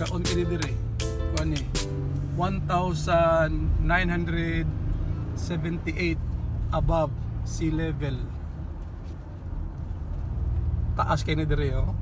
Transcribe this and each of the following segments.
Kaon kini dire. Kuan ni 1978 above sea level. Taas kay ni dire, oh.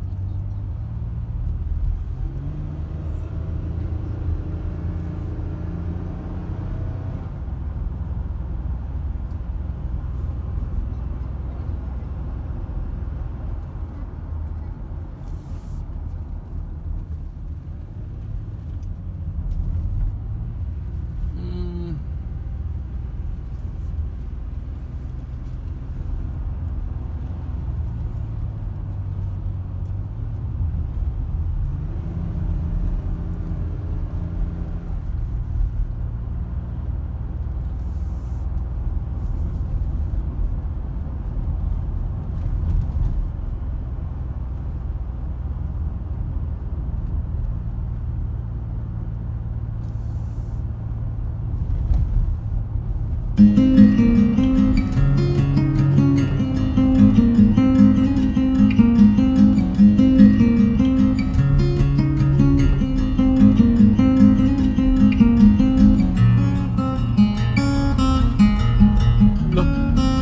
Look,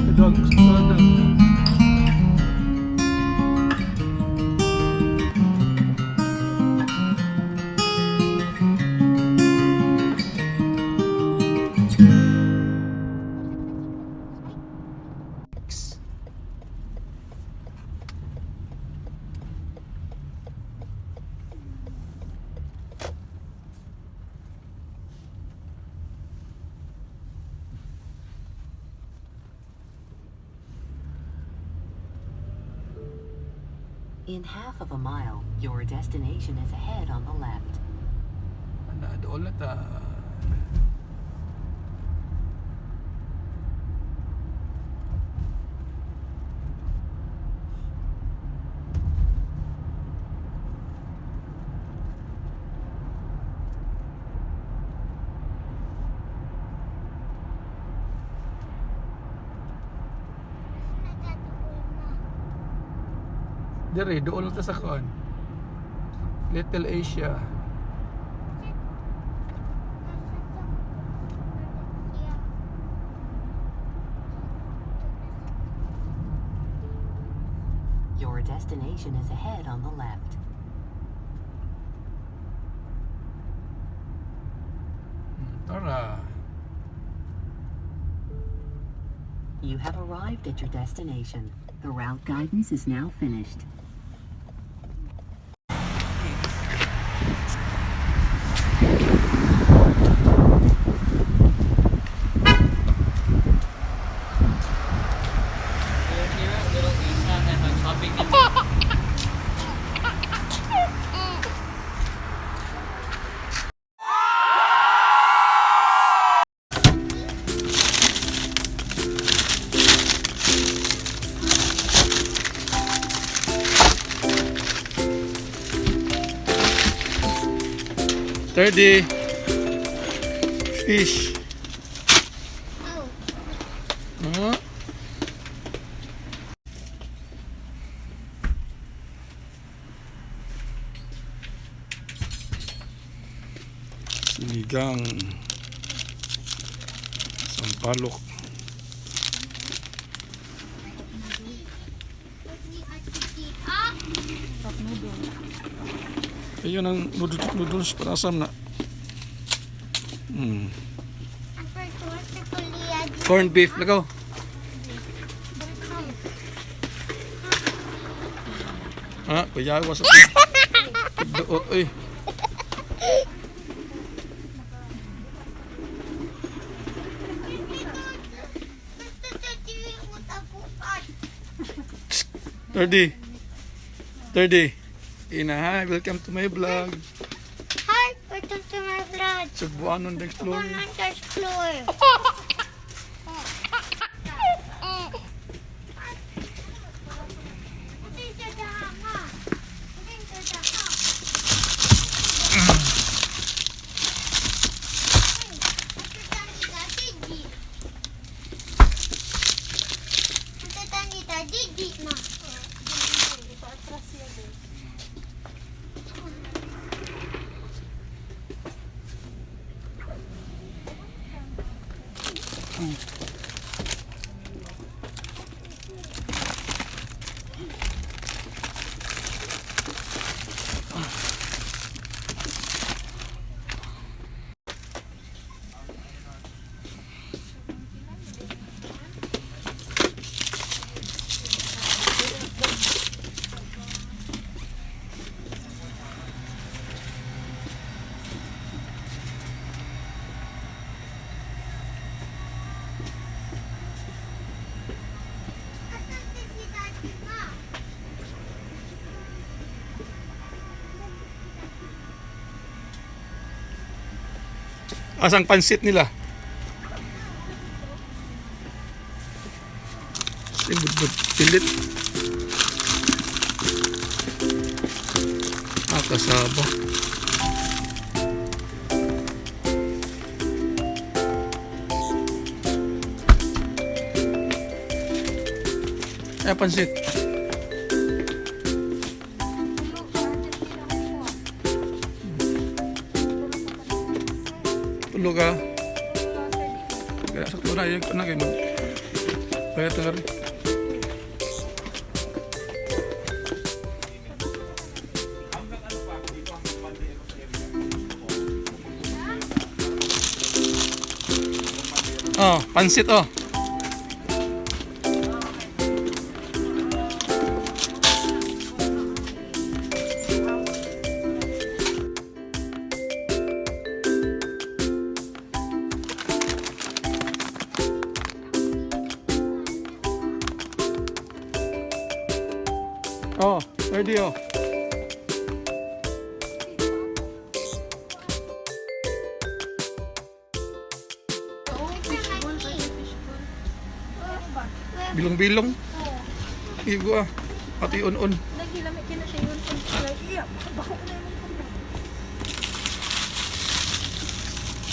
the dog's sana. In half of a mile, your destination is ahead on the left. Ana, doon na ta. Dire, doon na ta sa kuan. Little Asia. Your destination is ahead on the left. Tara. You have arrived at your destination. The route guidance is now finished. We're here at Little Asia and mag-shopping kami. 30 fish. Oh. Ah. Sinigang. Sampalok. Ayun ang noodles, para asam na. Corned beef, lagaw. Ah, kuyawa sa Duot, oy. 30. 30. Ina, hi. Welcome to my vlog. Hi, welcome to my vlog. Sugbuanon the Explorer. Come on the explore. Asang pansit nila? Budbud pilit. Ah, kasaba. Ay, pansit. Tulog ka. Kaya sakto na yun na kayo mag. Kaya ito rin. Oh, pansit oh. Oh, ready oh. Bilong-bilong. Igo ah. Pati on-on. Naghilamit ka na siya yun. Iya, bako na yung kuno.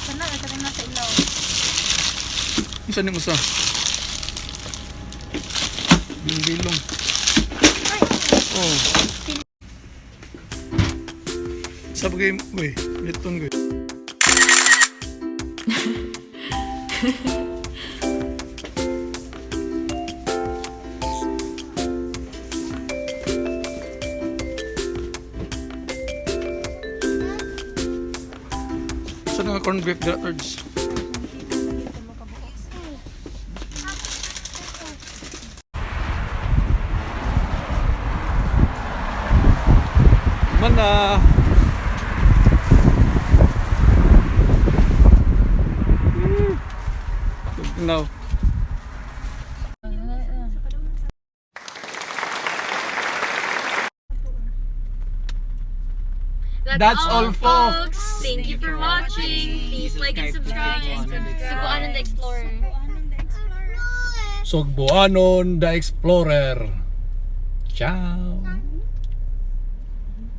Sana, ito rin nasa ilaw. Isa ni usa. Bilong-bilong. Oh. Sa bagay, uy, liton ko. Saan nga corn beef dira, Tords? Mana. No. That's all, folks. Thank you for watching. Please like and subscribe. Sugboanon the Explorer. Sugboanon the Explorer. Ciao.